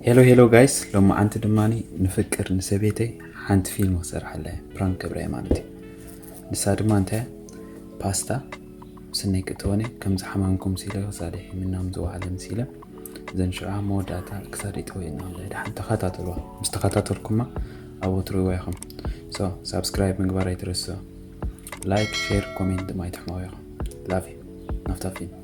ሄሎ ሄሎ ጋይስ፣ ሎማዓንቲ ድማ ንፍቅር ንሰበይተይ ሓንቲ ፊልም ክሰርሓላ እየ፣ ፕራንክ ክገብራ እየ ማለት እዩ። ንሳ ድማ እንታይ እያ? ፓስታ ምስነይ ክትወነ ከም ዝሓማምኩም ሲለ ክሳደ ሒምና ምዝዋዓለ ምሲለ ዘን ሽዑ መወዳእታ ክሳደ ይጠወየና ኣሎ። ድሓን ተኸታተልዋ፣ ምስ ተኸታተልኩማ ኣብኡ ትርእይዋ ኢኹም። ሶ ሳብስክራይብ ምግባር ኣይትረስዑ። ላይክ፣ ሼር፣ ኮሜንት ድማ ኣይትሕመቑ ኢኹም። ላቭ ዩ። ናፍታ ፊልም።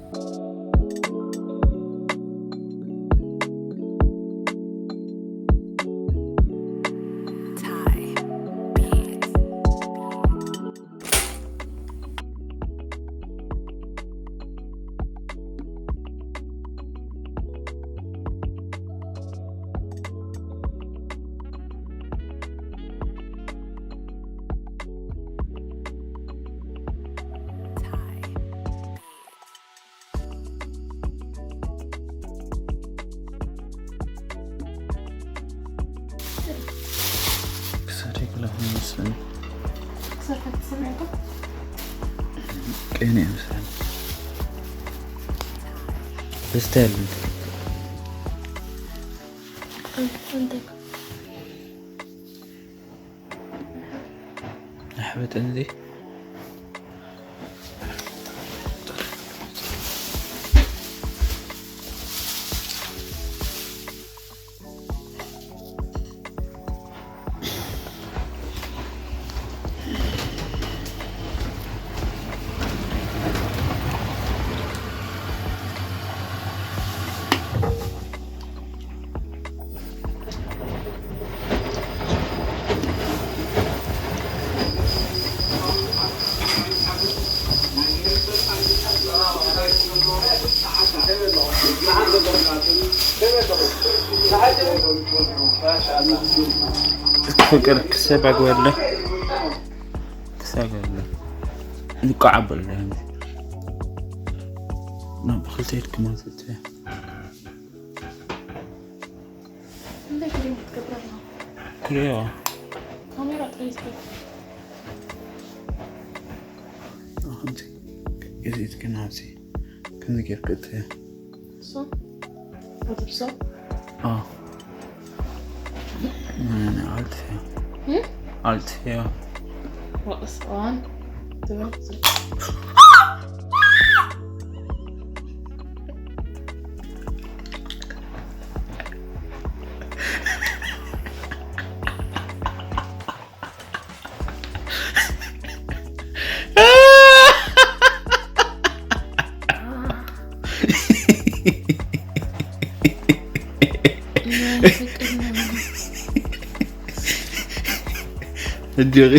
ክሳደይ ክለኹ ይመስለኒ። ክሳድካ ትስምዕ እኮ። ቅኔ ይመስለኒ። ደስታ የለን። እንታይ እኮ? ኣሕበጠን እዚ። ፍቅር ክሰባግበለ ክሰባግበለ ንቋዓበለ ናብ ክልተ ኢድኩም ኣንስተ እንታይ ክሪም ክትገብረልና? ክሪም። ካሜራ ጥራይ ዝገብር። ኣሁን እዚ ግን ኣብዚ ከምዚ ጌርክ እትያ። እሱ? ኣብዚ ብሶ? ኣዎ። ምን ኣልት እያ? እም? ኣልት እያ። ወቅስ እዋን ትብል። እጅሪ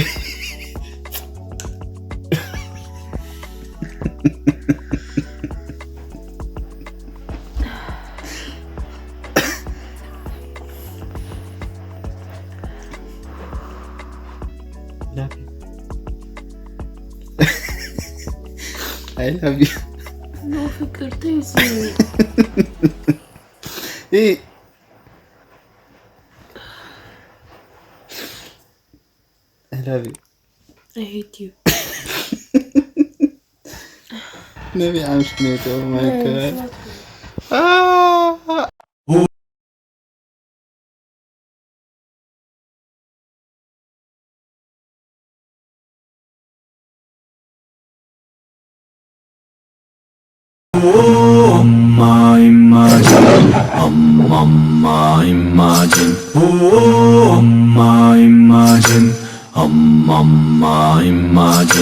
I love you. No, ፍቅር ተይዚ። Hey. I love you. I hate you. Maybe I'm Schmidt. Oh my God. Ah. Mama, imagine. Mama, imagine. Mama, imagine. Mama, imagine.